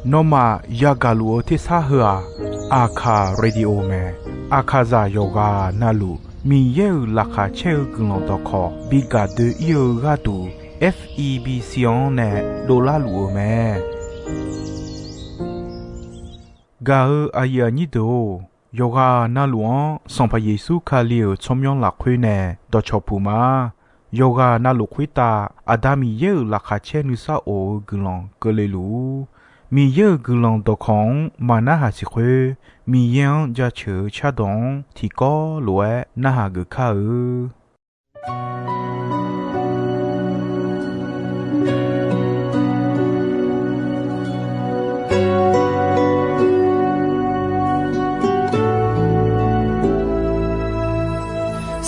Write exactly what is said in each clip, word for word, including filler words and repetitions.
Nawmaf yagaq luf-eu tersar heu-aq, Aqkaq Radio mae. Aqkaqzaq yawqghaq navluf Miqyaer-euq laqkhaq caer-eu guiqlanq dawqkawq bi gaq doe-ir-eu gharduq, F E B C-anr nae dovlar luf-eu mae. Gaq-eu aqyuif aqnyir deuq-or, yawqghaq navluf-anr Sanqpaq Yeqsur Kali-euq tsawrmyanr lafkhoer nae dawqcawq puq ma. Yawqghaq navluf khoertav Aqda Miqyaer-euq laqkhaq caer nuisar of-eu guiqlanq keuvle luf-ur. Miqyaer-euq guiqlanq dawqkawq-anr maqnarhaq siq khoer, Miqyaer-anr jaceuq-eu cardawq-anr tiqkawv lof-aer narhaq geuf kar-eu.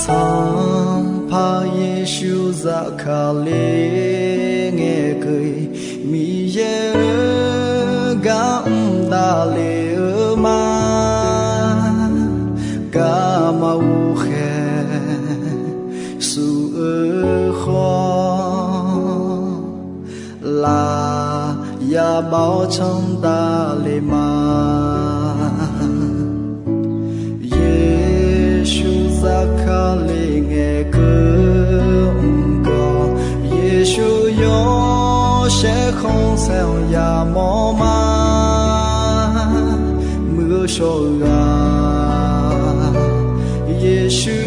Sanqpaq Yeqsur zafkale ngaeqkeuv-iq, Miqyaer-euq gar mqtav le-eu ma. Garma ghoqkhaeq suf-eu khawf, laf yabav-awr cantav le ma. Yeqsur zafkale ngaeqkeuv mq gawq, Yeqsur yawshaef khanqsaer-anr yamawr ma. Muiq-eu shawr-eu ghaq, Yeqsur-aq,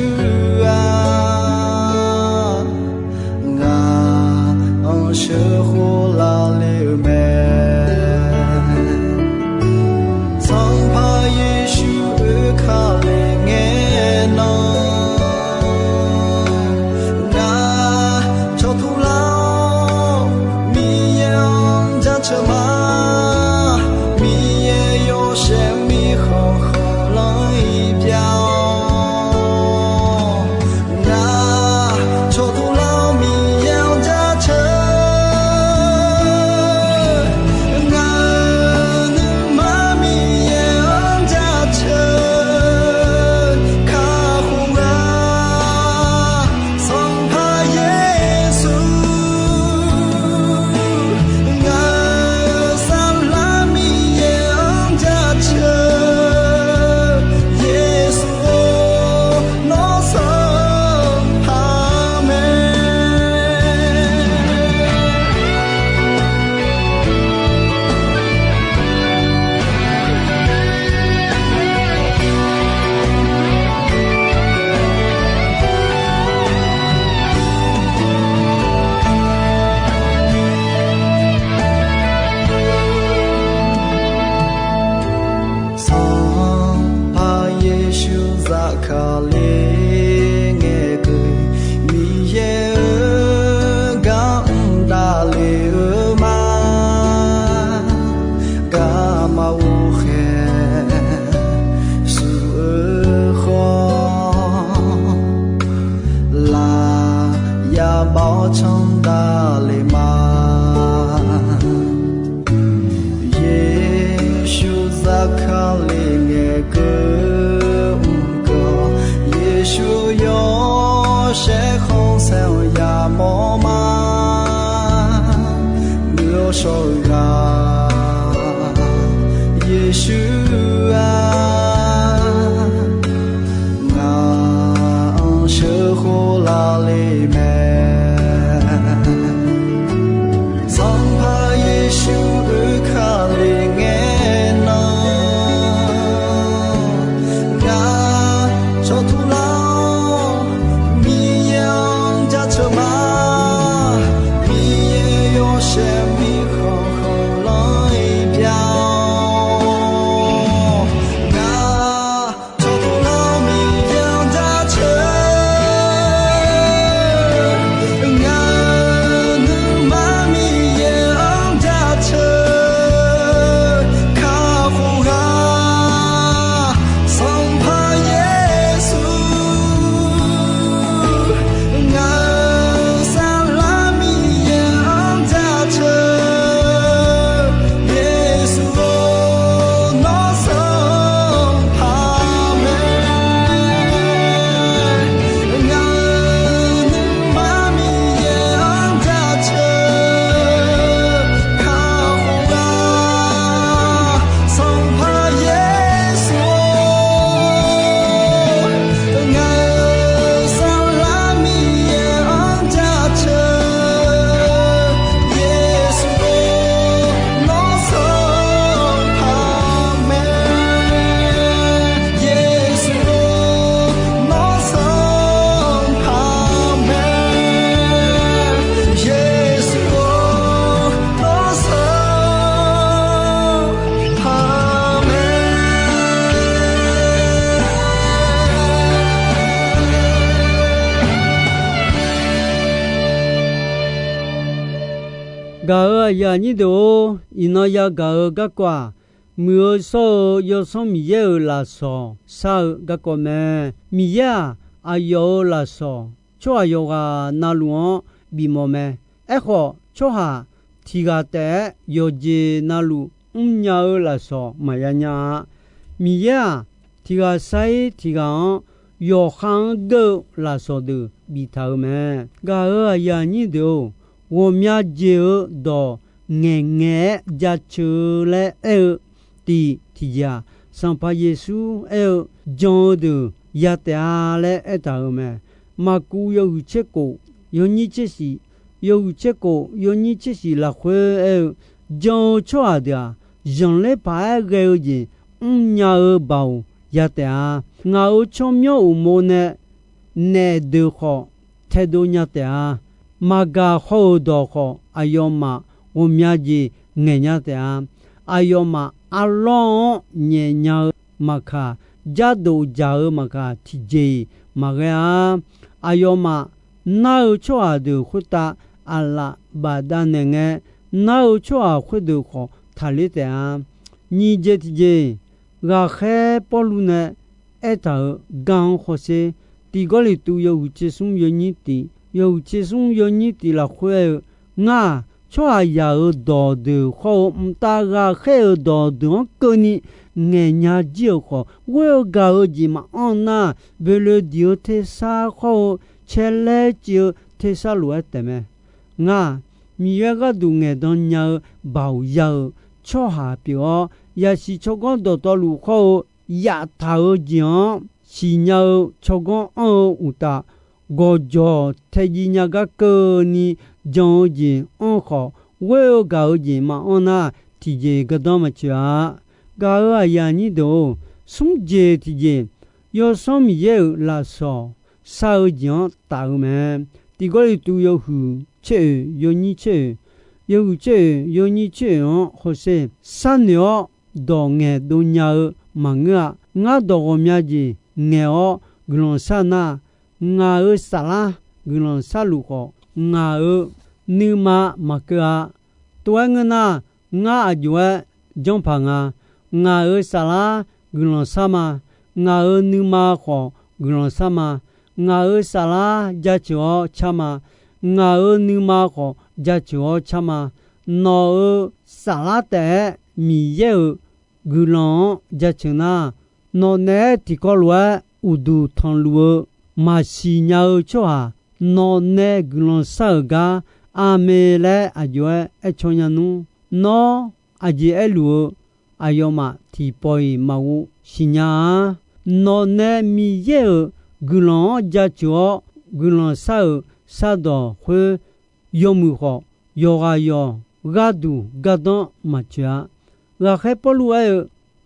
ngaq-anr sheuqkhof lavle-eu mae. Sanqpaq Yeqsur oekale ngae nan, ngaq cawqtuq lar-awr Miqyaer-anr jaceuq ma. Miqyaer yawshaef mirkhanq khanq Gaq-euq aqyuif aqnyir deuq-or, iqnan yagaq-eu garkawv-aq, muiq-eu shawr-eu Yawsanr Miqyaer-euq lafsawq shar-eu garkawv mae. Miqyaer-aq, aqyawf-euq lafsawq tsawrhaq yawqghaq na luf-anr bifmawf mae. Aerkhawf, tsawrhaq tiq ghaq taef-aer yawqjeq na luf mrnya-eu lafsawq maqya nya-a. Miqyaer-aq, tiq ghaq sar-ir tiq ghaq-anr yawqha-anr geur-eu lafsawq deuq biftaq-euq mae. Gaq-euq aqyuif aqnyir deuq-or, ghawqmya jeq-eu dawq ngaeqngaeq-aer jaceuq-eu laer aer-eu tiq tiqjeq-aq, Sanqpaq Yeqsur aer-eu, jan-eu deuq ya taef-a laer aertaq-euq mae. Maqkuv yawhuiq tser kof, yawnyir tser shif, yawhuiq tser kof, yawnyir tser shif lafkhoer aer-eu, jan-eu tsawrhaq deuq-aq, zanqler paq-aer ghae-eu jeq mrnya-eu baoq ya taef-a. Ngaq-euq tsawrmyanr uqmov nae naef deuq khawf taedov nya taef-a. Maqgaq haw-euq dawq khawf, aqyawfmaf ghawqmya jeq ngaeq nya taef-a. Aqyawfmaf arlawr-anr nyaefnya-eu maqkaq, jardof dzaq-eu maqkaq, tiqjeq-iq maqghae-a. Aqyawfmaf nar-eu tsawrhaq deuq khoertav aqlaf bafdav naeqngae, nar-eu tsawrhaq khoerdeuq khawf taqler taef-a. Nyiq jeq tiqjeq, ghaqkhaer Pawrluv nae aertaq-euq gar-anr hawsher. Tiq Gawrliqtu yawhuiq tser smr yawnyir tiq, yawhuiq tser smr yawnyir tiq lafkhoer aer-eu, ngar-aq, tsawrhaqzaq-euq dawqdeuq khawr-eu mqtav ghaqkhaer-euq dawqdeuq-anr keuvni ngaeqnya jir-euq khawf, ghoer-eu gaq-eu jeq maqanr nar, boeloe diq-eu tersar khawr-eu caelaer civ-eu tersar lof-aer taefmae. Ngar-aq, Miqyaer gharduq ngaeqdan nya-eu baoq ya-euq tsawrhaq pyeuf-awr, yasiq tsawrganr dawqtawvluf khawr-eu yaftaq-eu jeq-anr siqnya-eu tsawrganr anr-eu uqtaf, gawqjawq taejiv nya gar keuvni jan-eu jeq anr-eu khawf, ghoer-eu gaq-eu jeq maqanr nar, tiqjeq gardanr maqtsoeq-a. Gaq-euq aqyuif aqnyir deuq-or, smr jeq tiqjeq, Yawsanr Miqyaer-euq lafsawq shar-eu jeq-anr taf-eu mae. Tiq Gawrliqtu yawhuiq tser oeq yawnyir tser oeq, yawhuiq tser oeq yawnyir tser oeq-anr hawsher. Sharnoeq-awr dawq ngaeqdov nya-eu maqngeur-a. Ngar dawq ghawqmya jeq ngaeq-awr guiqlanq shar nar, ngaq-euq saflar guiqlanq sharluf khawf, ngaq-euq nuima maqkeuv-a. Tov-aer ngeur nar, ngar aqjox-aer janrpaq nga. Ngaq-euq saflar guiqlanq shar ma. Ngaq-euq nuima khawf guiqlanq shar ma. Ngaq-euq saflar jaceuq-awr car ma. Ngaq-euq nuima khawf jaceuq-awr car ma. Nawq-euq saflar taef-aer Miqyaer-euq guiqlanq-anr jaceuq nar, nawq naeq-aer tiqkawv lof-aer uqduq tanqluf-eu maqsiq nya-eu tsawrhaq, nawq nae guiqlanq shar-euq gar aqmeq laer aqjox-aer aercaw nya nmr. Nawr aqjeq aerluf-eu aqyawfmaf tiqpawf-iq maqghov siqnya-a. Nawq nae Miqyaer-euq guiqlanq-anr jaceuq-awr guiqlanq shar-euq shardawq khoer yawmuiq khawf, yawqghaq yawq gharduq gardanr maqtsoeq-a. Ghaqkhaer Pawrluv aer-eu,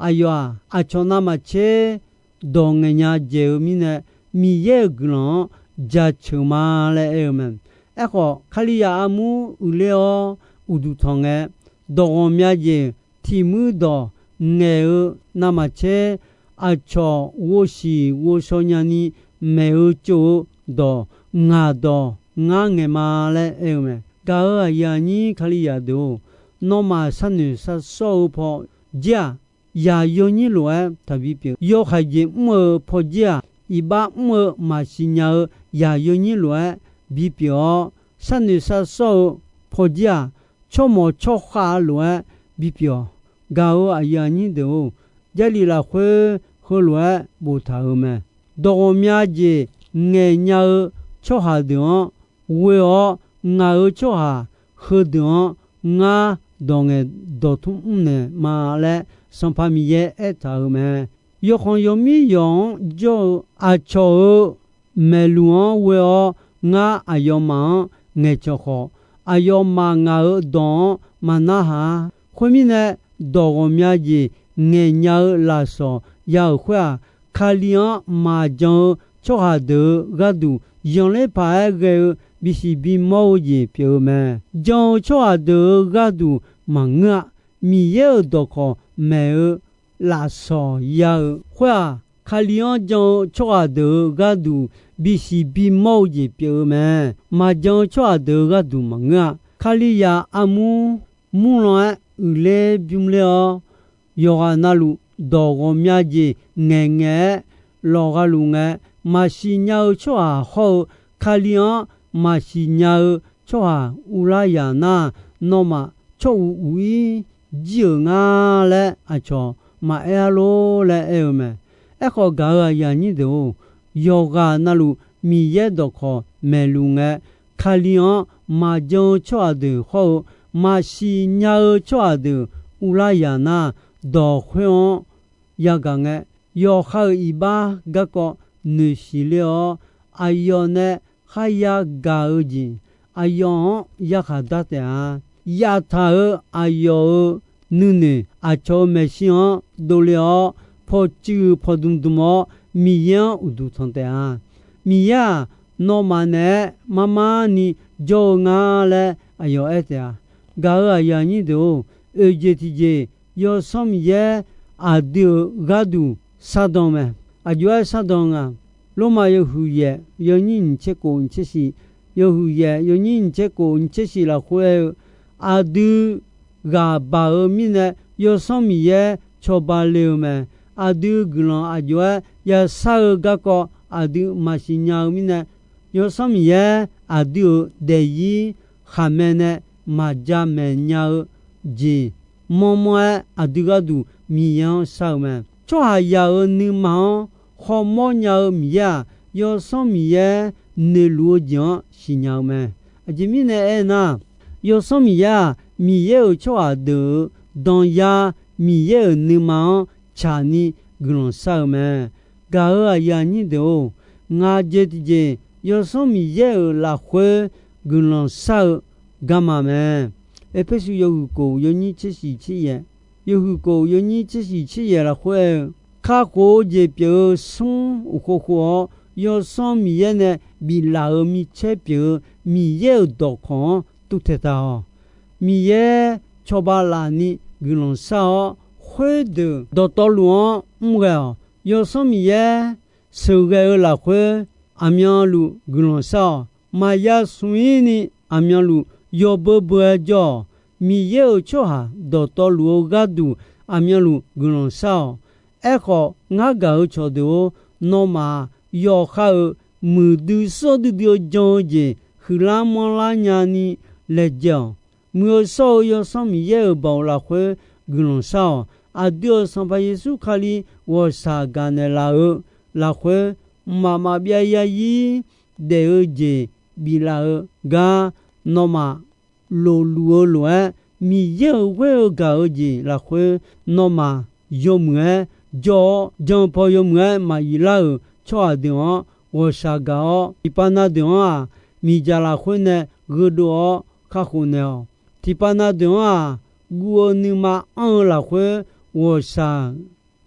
aqyawf-aq, aqcawq navmaqtser dawq ngaeqnya dzaeq-eu mirnae, Miqyaer-euq guiqlanq-anr jaceuq ma laer aer-eu mae. Aerkhawf, Kalizaq armur uiqler-awr uqduq tanq ngae, dawq ghawqmya jeq tiq muir dawq ngaeq-eu navmaqtser, aqcawq ghovshiq ghovshaw nyani maeq-eu tsov-eu dawq ngaq dawq ngar ngaeq ma laer aer-eu mae. Gaq-euq aqyuif aqnyir Kalizaq deuq-or, nawmaf sharnoeq sharsawr-eu pawjir-aq, yaq yawnyir lof-aer taqbi pyeuf. Yawhaiq jeq mr-eu pawjir-aq, iqbax mr-eu maqsiq nya-eu yaq yawnyir lof-aer bipyeuf-awr, sharnoeq sharsawr-eu pawjir-aq, tsawrmawq tsawrkhav lof-aer bipyeuf-awq. Gaq-euq aqyuif aqnyir deuq-or, Jarlif lafkhoer heulof-aer boftaq-euq mae. Dawq ghawqmya jeq ngaeq nya-eu tsawrhaq deuq-anr ghoe-awr, ngaq-euq tsawrhaq heudeuq-anr ngar dawq ngaeq dawqtmr mrnaeq ma laer Sanqpaq Miqyaer aertaq-euq mae. Yawkhanq yawmir yawq-anr jawr-eu aqcawq-euq maeqluq-anr ghoe-awr, ngar aqyawfmaf-anr ngaeqcawq khawf, aqyawfmaf ngaq-euq dawq-anr maqnarhaq-a. Khoermirnae, dawq ghawqmya jeq ngaeqnya-eu lafsawq ya-euq khoer-aq, Kali-anr maqjan-eu tsawrhaq deuq-euq gharduq, zanqler paq-aer ghae-eu bisiq bimawr-eu jeq pyeuf-eu mae. Jan-eu tsawrhaq deuq-euq gharduq maqngeur-a. Miqyaer-euq dawqkawq maeq-eu lafsawq ya-euq khoer-aq, Kali-anr jan-eu tsawrhaq deuq-euq gharduq bisiq bimawr-eu jeq pyeuf-eu mae. Maqjan-eu tsawrhaq deuq-euq gharduq maqngeur-a. Kalizaq armur murlan-aer uiqler bymr ler-awr, yawqghaq navluf dawq ghawqmya jeq ngaeqngaeq-aer lawqgha luf ngae, maqsiq nya-eu tsawrhaq hawr-eu Kali-anr maqsiq nya-eu tsawrhaq uvlar yaq nar, nawmaf tsawr uq uq-ir jir-euq nga laer aqcawq maqaer-ar lor laer aer-eu mae. Aerkhawf, gaq-euq aqyuif aqnyir deuq-or, yawqghaq navluf Miqyaer dawqkawq maeqluf ngae, Kali-anr maqjan-eu tsawrhaq deuq hawr-eu maqsiq nya-eu tsawrhaq deuq uvlar yaq nar, dawq khoer-anr yagaq ngae, yawqha-euq iqbax garkawv noeqsiq ler-awr, aqyawf nae kharya gaq-eu jeq aqyawf-anr yarkhaq dar taef-a. Yaftaq-euq aqyawf-euq nuinoeq aqcawq-euq maeqshi-anr dovle-awr, pawqtsuif pawqdmq dmq-awr Miqyaer-anr uqduq tanq taef-a. Miqyaer-aq, nawmaf naeq-aer marmar ni jawr-eu nga laer aqyawf aer taef-a. Gaq-euq aqyuif aqnyir deuq-or, oeq jeq tiqjeq, Yawsanr Miqyaer aqdui-euq gharduq sardan mae. Aqjox-aer sardan nga. Lormav yawhuiq yaef yawnyir nyiq tser kof nyiq tser shiq, yawhuiq yaef yawnyir nyiq tser kof nyiq tser shiq lafkhoer aer-eu, aqdui ghaq baq-eu mirnae Yawsanr Miqyaer cawba le-eu mae. Aqdui guiqlanq aqjox-aer yashar-eu garkawv aqdui maqsiq nya-eu mirnae, Yawsanr Miqyaer aqdui-euq daefzir khaqmae nae maqja maeq nya-eu jeq manrmanr-aer aqdui gharduq Miqyaer-anr shar-eu mae. Tsawrhaqzaq-euq nuima-anr khawmawr nya-eu Miqyaer-aq, Yawsanr Miqyaer noeqluf-eu jeq-anr siqnya-eu mae. Aqjeq mirnae aernar, Yawsanr Miqyaer-aq, Miqyaer-euq tsawrhaq deuq-euq danyar Miqyaer-euq nuima-anr tsaqni guiqlanq shar-eu mae. Gaq-euq aqyuif aqnyir deuq-or, ngaq jeq tiqjeq Yawsanr Miqyaer-euq lafkhoer guiqlanq shar-eu garma mae. Erpersu yawhuiq kof yawnyir tser shiq tser yaef, yawhuiq kof yawnyir tser shiq tser yaef lafkhoer aer-eu, kakhof-eu jeq pyeuf-eu smr uqkhov khov-awr, Yawsanr Miqyaer nae biflaf-euq micaer pyeuf-eu Miqyaer-euq dawqkawq-anr tuvtaeq taq-awq. Miqyaer cawba laf ni guiqlanq shar-awr, khoerdeuq dawqtawvluf-anr mr ghae-awq. Yawsanr Miqyaer sheuqghae-eu lafkhoer aqmyanluf guiqlanq shar-awq. Maqya smq-ir ni aqmyanluf yawbeu beu-aer jawr-awq. Miqyaer-euq tsawrhaq dawqtawvluf-eu gharduq aqmyanluf guiqlanq shar-awq. Aerkhawf, ngar gaq-eu cawqdeuq-or, nawmaf-aq, yawqha-euq muiqdui sawr duidui-eu jan-eu jeq huiqlar manrlar nyani laejae-awq. Muiq-eu shawr-eu Yawsanr Miqyaer-euq baoq lafkhoer guiqlanq shar-awq. Aqdui-euq Sanqpaq Yeqsur Kali ghawqshaq gaqnaeq laf-eu lafkhoer, mqmaq maqbyav yarzir daef-eu jeq biflaf-eu gar nawmaf lofluf-eu lof-aer, Miqyaer-euq ghoer-eu gaq-eu jeq lafkhoer nawmaf yawmuiq-aer jawr-awr, jan paw yawmuiq-aer maq iqlar-euq tsawrhaq deuq-anr ghawqshaq gaq-awr, tiqpav na deuq-anr-aq, miqdzaq lafkhoer nae gheudov-awr kakhof naeq-awq. Tiqpav na deuq-anr-aq, guv-eu nuima anr-eu lafkhoer ghawqshaq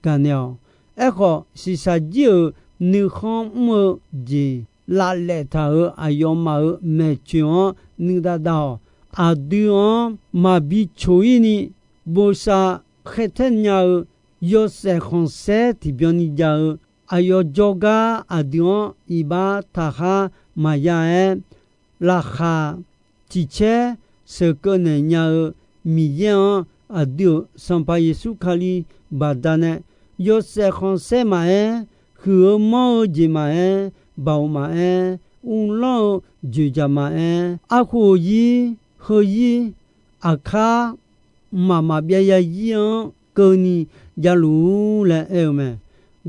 gaqnaeq-awq. Aerkhawf, shiqshaq jir-euq nuikhanr mr-eu jeq laflaef taq-euq aqyawfmaf-euq maeqtsoeq-anr nuidav dav-awq. Aqdui-anr maqbi coq-ir ni bosav khaertaer nya-eu yawshaef khanqsaer tiqbyan ni jav-eu aqyawf jawrgar aqdui-anr iqbax taqkhar maqya-aer, laqkhaq tiq caer sheuqkeuv naeq nya-eu Miqyaer-anr aqdui-euq Sanqpaq Yeqsur Kali baqdanae, yawshaef khanqsaer maqaer, huiq-eu manr-eu jeq maqaer, baoq maqaer, uvlanr-eu dzoeqdzaq maqaer, arkhof-euq zir, heuzir, aqkar mqmaq maqbyav yarzir-anr keuvni javluf-ur laer aer-eu mae.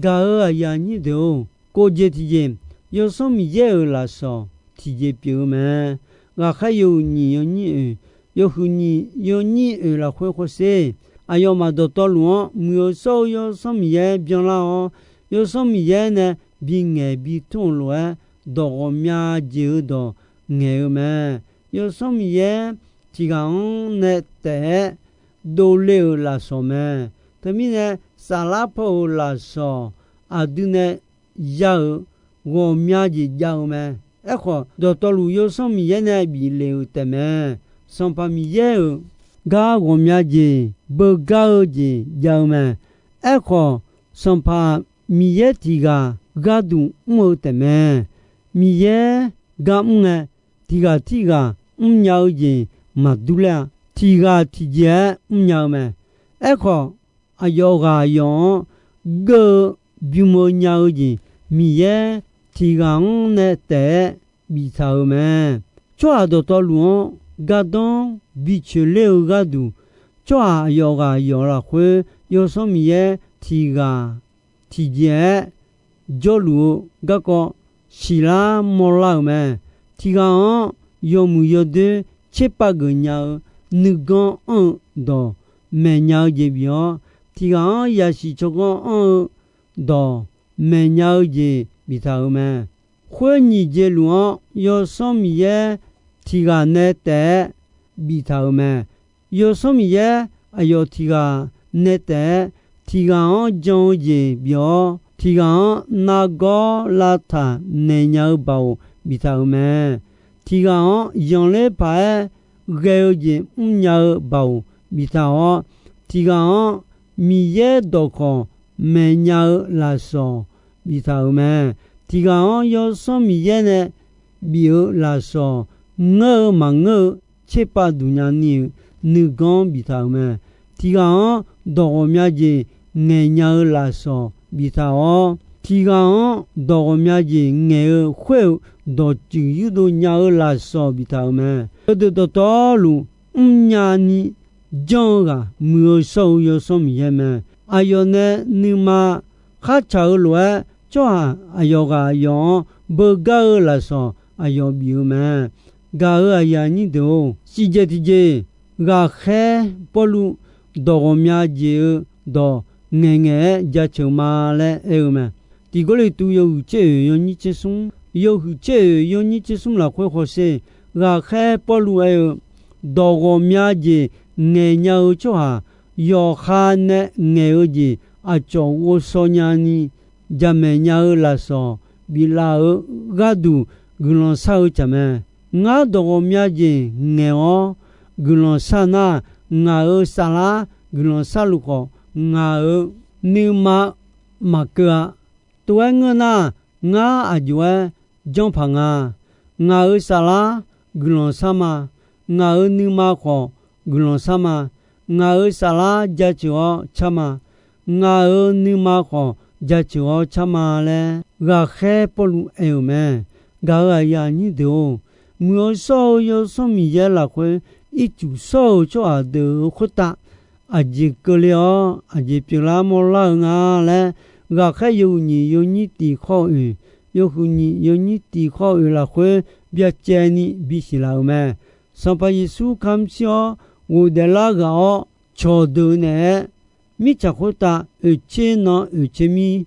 Gaq-euq aqyuif aqnyir deuq-or, kof jeq tiqjeq, Yawsanr Miqyaer-euq lafsawq tiqjeq pyeuf-eu mae. Ghaqkhaer yawhuiq nyiq yawnyir oeq, yawhuiq nyiq yawnyir oeq lafkhoer khoersher, aqyawfmaf dawqtawvluf-anr muiq-eu shawr-eu Yawsanr Miqyaer byanlar-awr, Yawsanr Miqyaer nae bingaeq bitmr-euq lof-aer, dawq ghawqmya jeq-eu dawq ngaeq-eu mae. Yawsanr Miqyaer tiq ghaq-anr nae taef-aer dovle-euq lafsawq mae. Teumirnae, saflar paw-euq lafsawq aqdui nae ya-euq ghawqmya jeq jav-eu mae. Aerkhawf, dawqtawvluf Yawsanr Miqyaer nae bif le-euq taefmae. Sanqpaq Miqyaer-euq gar ghawqmya jeq beugar-eu jeq jav-eu mae. Aerkhawf, Sanqpaq Miqyaer tiq ghaq gharduq mr-eu taefmae. Miqyaer gar mr ngae, tiq ghaq tirghaq mrnya-eu jeq maqdur ler-a. Tiq ghaq tiqjeq-aer mrnya-eu mae. Aerkhawf, aqyawf ghaq yawf-anr geur-eu bym-eu nya-eu jeq Miqyaer tiq ghaq-anr nae taef-aer biftaq-euq mae. Tsawrhaq dawqtawvluf-anr gardanr bicoeq ler-eu gharduq, tsawrhaq aqyawf ghaq yawf lafkhoer Yawsanr Miqyaer tiq ghaq tiqjeq-aer jawrluf-eu garkawv siqlar mawrlar-euq mae. Tiq ghaq-anr yawmuiq yawdoer tserpav geuf nya-eu nuiganr anr-eu dawq maeqnya-eu jeq bif-awr, tiq ghaq-anr yasiq tsawrganr anr-eu dawq maeqnya-eu jeq biftaq-euq mae. Khoer nyiq jeq luf-anr Yawsanr Miqyaer tiq ghaq nae taef-aer biftaq-euq mae. Yawsanr Miqyaer aqyawf tiq ghaq nae taef-aer tiq ghaq-anr jan-eu jeq bif-awr, tiq ghaq-anr nargawr lavtaq naeq nya-eu baoq biftaq-euq mae. Tiq ghaq-anr zanqler paq-aer ghae-eu jeq mrnya-eu baoq biftaq-awr, tiq ghaq-anr Miqyaer dawqkawq maeqnya-eu lafsawq biftaq-euq mae. Tiq ghaq-anr Yawsanr Miqyaer nae bif-eu lafsawq ngeur-eu maqngeur-eu tserpav duq nya ni-euq nuiganr biftaq-euq mae. Tiq ghaq-anr dawq ghawqmya jeq ngaeqnya-eu lafsawq biftaq-awr, tiq ghaq-anr dawq ghawqmya jeq ngaeq-eu khoer-euq dawqtsuif yurdov nya-eu lafsawq biftaq-euq mae. Heudeuq dawqtawvluf mrnya ni janr-eu ghaq Muiq-eu shawr-eu Yawsanr Miqyaer mae. Aqyawf nae nuima khartsaq-eu lof-aer, tsawrhaq aqyawf ghaq yawf-anr beugar-eu lafsawq aqyawf bif-eu mae. Gaq-euq aqyuif aqnyir deuq-or, siqjeq tiqjeq, ghaqkhaer Pawrluv dawq ghawqmya jeq-eu dawq ngaeqngaeq-aer jaceuq ma laer aer-eu mae. Tiq Gawrliqtu yawhuiq tser oeq yawnyir tser smr, yawhuiq tser oeq yawnyir tser smr lafkhoer hawsher, ghaqkhaer Pawrluv aer-eu, dawq ghawqmya jeq ngaeqnya-eu tsawrhaq yawqha nae ngaeq-eu jeq aqcawq ghovshaw nyani jamaeq nya-eu lafsawq biflaf-eu gharduq guiqlanq shar-eu tsaq mae. Ngar dawq ghawqmya jeq ngaeq-awr guiqlanq shar nar, ngaq-euq saflar guiqlanq sharluf khawf, ngaq-euq nuima maqkeuv-a. Tov-aer ngeur nar, ngar aqjox-aer janr paq nga. Ngaq-euq saflar guiqlanq shar ma. Ngaq-euq nuima khawf guiqlanq shar ma. Ngaq-euq saflar jaceuq-awr car ma. Ngaq-euq nuima khawf jaceuq-awr car ma laer ghaqkhaer Pawrluv aer-euq mae. Gaq-euq aqyuif aqnyir deuq-or, Muiq-eu shawr-eu Yawsanr Miqyaer lafkhoer ircuf shawr-euq tsawrhaq deuq-euq khoertav aqjeq keuvle-awr aqjeq pyeuflar mawrlar-eu nga laer, ghaqkhaer yawhuiq nyiq yawnyir tiq khawr oeq, yawhuiq nyiq yawnyir tiq khawr oeq lafkhoer byacaevni bisiq laf-euq mae. Sanqpaq Yeqsur kamq shir-awr ghofdaef lar ghaq-awr, cawqdeuq naeq-aer mirtsaq khoertav oeqtser nan oeqtser mir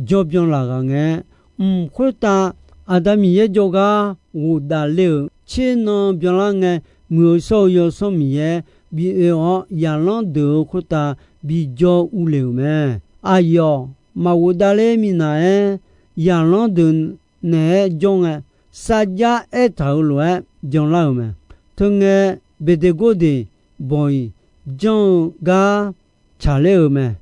jawrbyan laf ghaq ngae, mq khoertav Aqda Miqyaer jawrgar ghofdaef le-euq tser nan byanlar ngae, Muiq-eu shawr-eu Yawsanr Miqyaer bi oe-awr, zaqlanr deuq-euq khoertav bijawr urle-euq mae. Aqyawf maqghofdaef ler minav-aer, zaqlanr deuq naeq-aer jawr ngae, sarjax aertaq-euq lof-aer byanlar-euq mae. Teungae, Beqdeqgordeq bawq-iq janr-eu gar tsaqler-euq mae.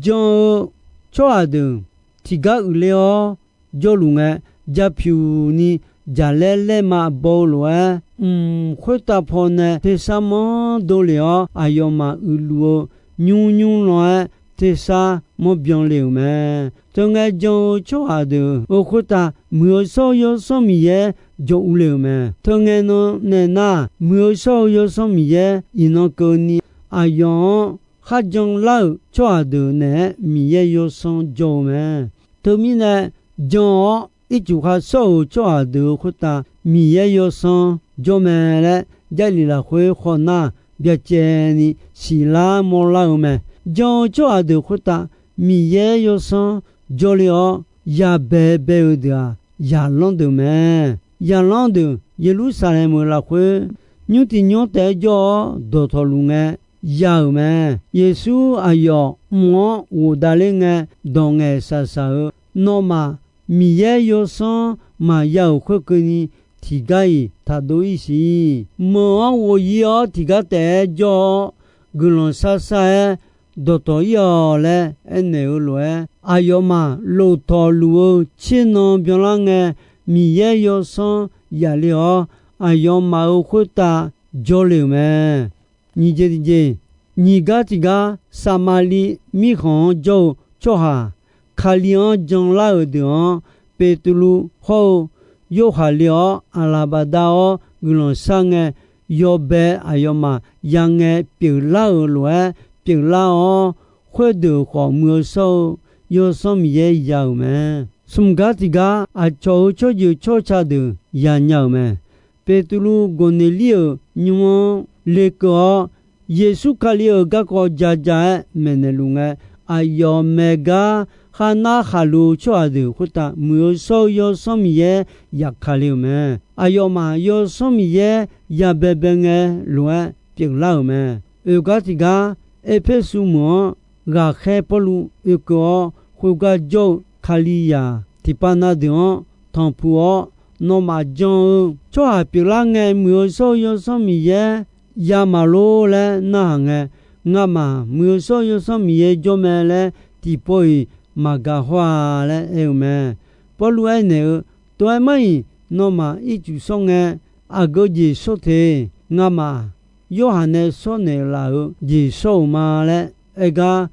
Jan-eu tsawrhaq deuq tiqgar uiqler-awr jawrluf ngae, japyuq ni jaqlaer laerma baw-eu lof-aer, mq khoertav pawnae tersar manr dovlef-awr, aqyawfmaf uiqluf-eu nymr nymr lan-aer tersar manr byanle-euq mae. Teungae jan-eu tsawrhaq deuq-euq khoertav Muiq-eu shawr-eu Yawsanr Miqyaer jawr urle-euq mae. Teungae nan nae nar, Muiq-eu shawr-eu Yawsanr Miqyaer iqnan keuvni aqyawf-anr kharjan lar-euq tsawrhaq deuq naeq-aer Miqyaer Yawsanr jawr-eu mae. Teumirnae, jan-awr ircuf khar shawr-euq tsawrhaq deuq-euq khoertav Miqyaer Yawsanr jawr mae laer, Jarlif lafkhoer khawf nar byacaevni siqlar mawrlar-eu mae. Jan-eu tsawrhaq deuq khoertav Miqyaer Yawsanr jawrle-awr, yabae bae-eu deuq-aq, zaqlanr deuq mae. Zaqlanr deuq Yeqlursaqlaeq-euq lafkhoer nymr tiq nymr taef-aer jawr-awr dawqtawvluf ngae ya-euq mae. Yeqsur aqyawf mq-anr ghofdaef ler ngae, dawq ngaeqshaq shaq-eu, nawmaf Miqyaer Yawsanr maqya-euq khoerkeuvni tiqgar-iq taqdov ir siq. Meuq-anr ghof ir-awr tiqgar taef-aer jawr-awr, guiqlanq shar shar-aer dawqtawv ir-awq laer aernaeq-eu lof-aer, aqyawfmaf lof tawqluf-eu tser nan byanlar ngae, Miqyaer Yawsanr yaf le-awr, aqyawfmaf-euq khoertav jawrle-euq mae. Nyiq jeq tiqjeq, nyiq gar tiqgar Saqmaqliv mirkhanq-anr jawr-eu tsawrhaq, Kali-anr janlar-euq deuq-anr Beqtuvluv hawr-eu Yorhaq le-awr, aqlaf bafdav-awr guiqlanq shar ngae, yawbae aqyawfmaf yangae pyeuflar-euq lof-aer pyeuflar-awr, khoerdeuq khawf Muiq-eu shawr-eu Yawsanr Miqyaer ya-euq mae. Smq gar tiqgar aqcawq-euq tsawrjeuq tsawrca deuq yanya-euq mae. Beqtuvluv Gawqneqlir-euq nymr-anr lekeuv-awr, Yeqsur Kali-euq garkawv ja ja-aer maeqnaeq luf ngae, aqyawf maeq gar khar nar khaqlo-eu tsawrhaq deuq khoertav Muiq-eu shawr-eu Yawsanr Miqyaer yaqkale-euq mae. Aqyawfmaf Yawsanr Miqyaer yabae bae ngae lof-aer pyeuflar-euq mae. Oeq gar tiqgar Erpersu meuq-anr ghaqkhaer Pawrluv oekeuv-awr, khoergar jawr-eu Kalizaq tiqpav na deuq-anr tanqpuq-awr, nawmaf jan-eu tsawrhaq pyeuflar ngae, Muiq-eu shawr-eu Yawsanr Miqyaer ya maqlor laer narhaq ngae, ngamaf Muiq-eu shawr-eu Yawsanr Miqyaer jawr mae laer tiqpov-iq maqgaq hawr-a laer aer-eu mae. Pawrluv aernaeq-eu, Tov-aer mar-iq, nawmaf ircuf shawr ngae, aqgeu jeq shawr te. Ngamaf Yorhaq nae shawr naeqlaf-euq jeq shawr-euq ma laer aergar,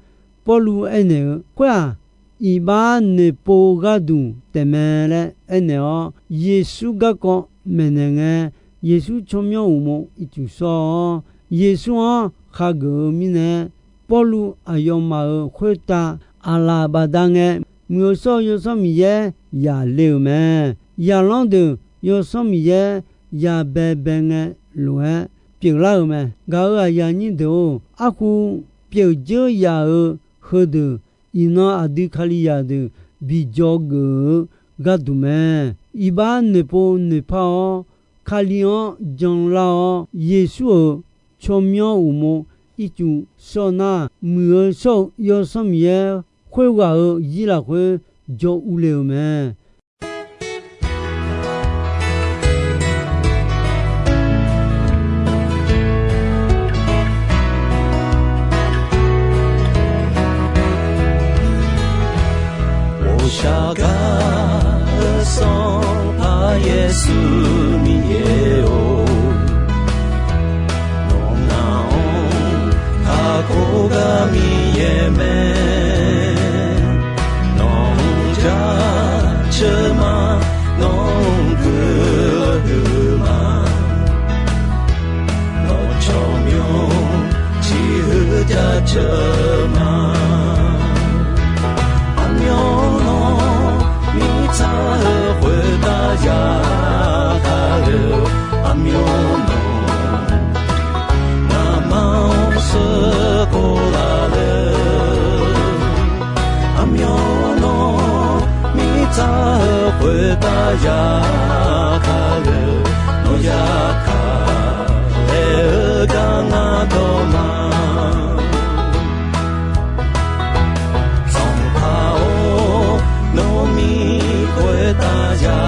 Pawrluv aernaeq-eu, Khoer-aq, iqbax noeqpov gharduq taefmae laer aernaeq-awr, Yeqsur garkawv maeqnaeq ngae, Yeqsur tsawrmyanr uqmov ircuf shawr-awr, Yeqsur-anr khageuf-eu mirnae, Pawrluv aqyawfmaf-euq khoertav aqlaf bafdav ngae, Muiq-eu shawr-eu Yawsanr Miqyaer yaqle-euq mae. Yaqlanr deuq Yawsanr Miqyaer yabae bae ngae lof-aer pyeuflar-euq mae. Gaq-euq aqyuif aqnyir deuq-or, arhu pyeuf dzeur yaf-euq heudeuq, iqnan aqdui Kalizaq deuq bi dzawgeuf-eu gharduq mae. Iqbax noeqpov noeqpar-awr, Kali-anr janlar-awr, Yeqsur-euq tsawrmyanr uqmov ircuf shawr nar, Muiq-eu shawr-eu Yawsanr Miqyaer khoerghaq-euq zir lafkhoer jawr urle-euq mae. Ghovshaw gar-eu Sanqpaq Yeqsur Miqyaer-or, nawq ngaq-anr kakhof gar Miqyaer mae. Nawq-anr jaceuq ma, nawq-anr guiqlanq huiq ma. Nawq tsawrmyanr tiq huiq jaceuq ma. Aqmyanluf mirtsaq-eu khoertav ya kale-eu, aqmyanluf ngamaf-anr sheuqkhof laf le. Aqmyanluf mirtsaq-eu khoertav ya kale-eu, nawq ya kale-eu gar ngar dawq ma. Sanqpaq-or, nawq-euq miq khoertav ya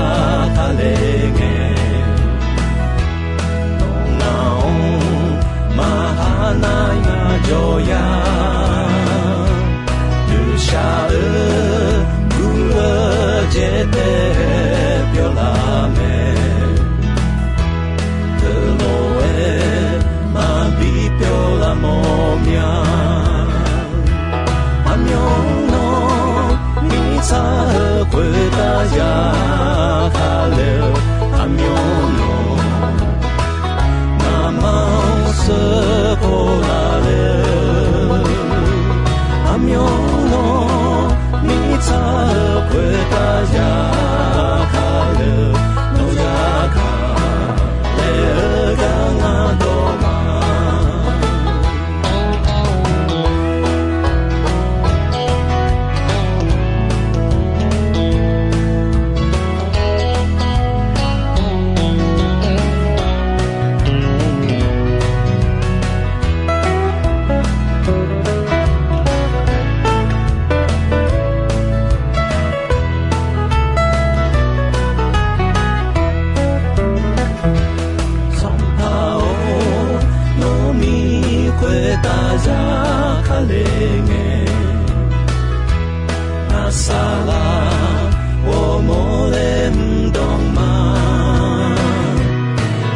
kale ngae, nawq ngaq-anr maqha nar ya jawr ya. Ghovshaw-eu guv-eu jaeqtae pyawr lar mae. Teulof-aer maqbi pyawr lar mawr mya. Aqmyanluf mirtsaq-eu khoertav ya kale-eu, aqmyanluf ngamaf-anr sheuqkhof laf le. Aqmyanluf mirtsaq-eu khoertav ya kale-eu, nawq ya kale-eu gar ngar dawq ma. Sanqpaq-or, nawq-euq miq khoertav ya kale ngae, aqsaqlaq ghawrmawr laer mr dawq ma.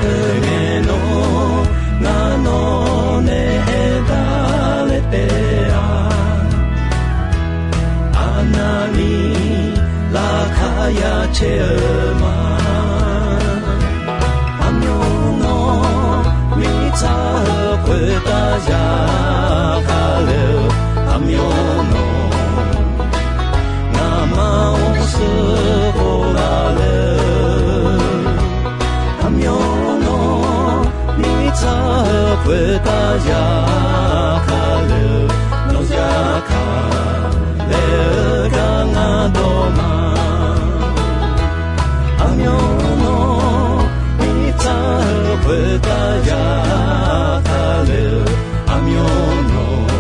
Khoerngae nawr le-eu ma. Aqmyan nawr mirtsaq-eu khoertav yagaq le-eu, aqmyan nawr ngaqma-anr sheuqkhof laf le-eu, aqmyan nawr mirtsaq-eu khoertav yagaq le-eu, nawq yagaq laer-eu gar ngar dawq ma. Aqmyan nawr mirtsaq-eu khoertav yagaq le-eu, aqmyan nawr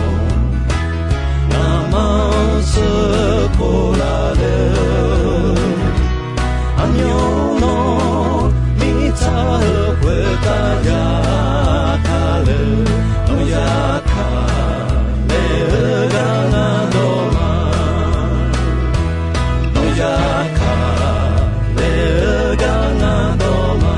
ngaqma-anr sheuqkhof laf le-eu, aqmyan nawr mirtsaq-eu khoertav yagaq le-eu, nawq yagaq laer-eu gar ngar dawq ma. Nawq yagaq laer-eu gar ngar dawq ma.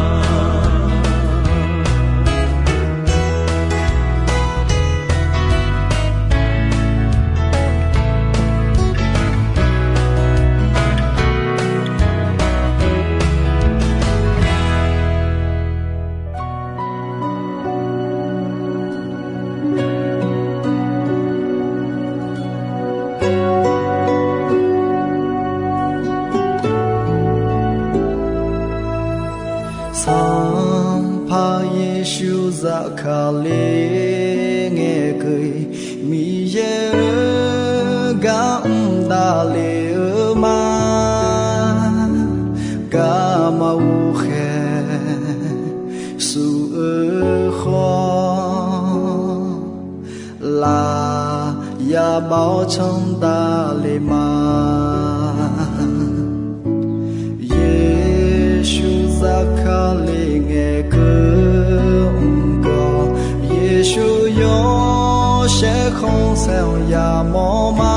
Sanqpaq Yeqsur zafkale ngae keuv-iq, Miqyaer-euq gar mr davle-eu ma. Garma ghoqkhaeq shuf-eu khawf, laf yabav-awr canr davle ma. Yeqsur zafkale ngae keuv mr gawq, Yeqsur yawshaef khanqsaer-anr yamawr ma.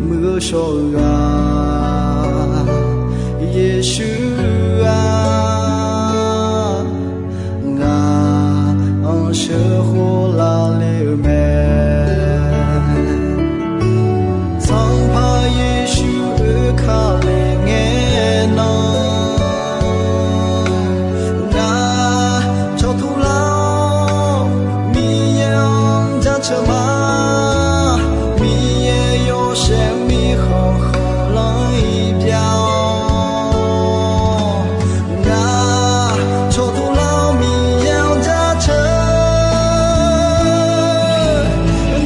Muiq-eu shawr-eu ghaq, Yeqsur-aq, ngaq-anr sheuqkhof laf le-eu mae. Sanqpaq Yeqsur oekale ngae nan, ngaq cawqtuq lar-awr Miqyaer-anr jaceuq ma. Miqyaer yawshaef mirkhanq khanqlanr-iq byav-awr, ngaq cawqtuq lar-awr Miqyaer-anr jaceuq,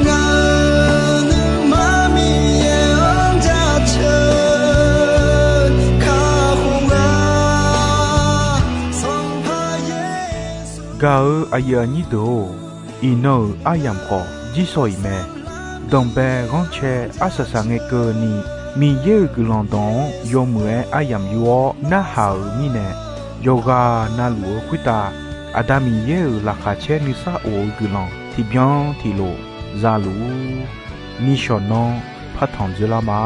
ngaq-euq nuima Miqyaer-anr jaceuq, kakhof-a. Sanqpaq Yeqsur. Gaq-eu aqyuif aqnyir deuq-or, iqnan-euq aryamq khawf jirsawq iq mae. Danqbae ghanrcae arsaq saq ngae keuvni, Miqyaer-euq guiqlanq dawq-anr yawmuiq-aer aryamq yur-awr narhaq-euq mirnae, yawqghaq na luf-eu khoertav Aqda Miqyaer-euq laqkhaq caer nuisar of-eu guiqlanq tiqbyan tiqlof za luf-ur. Nishawq nanr partanq dzoerlar ma.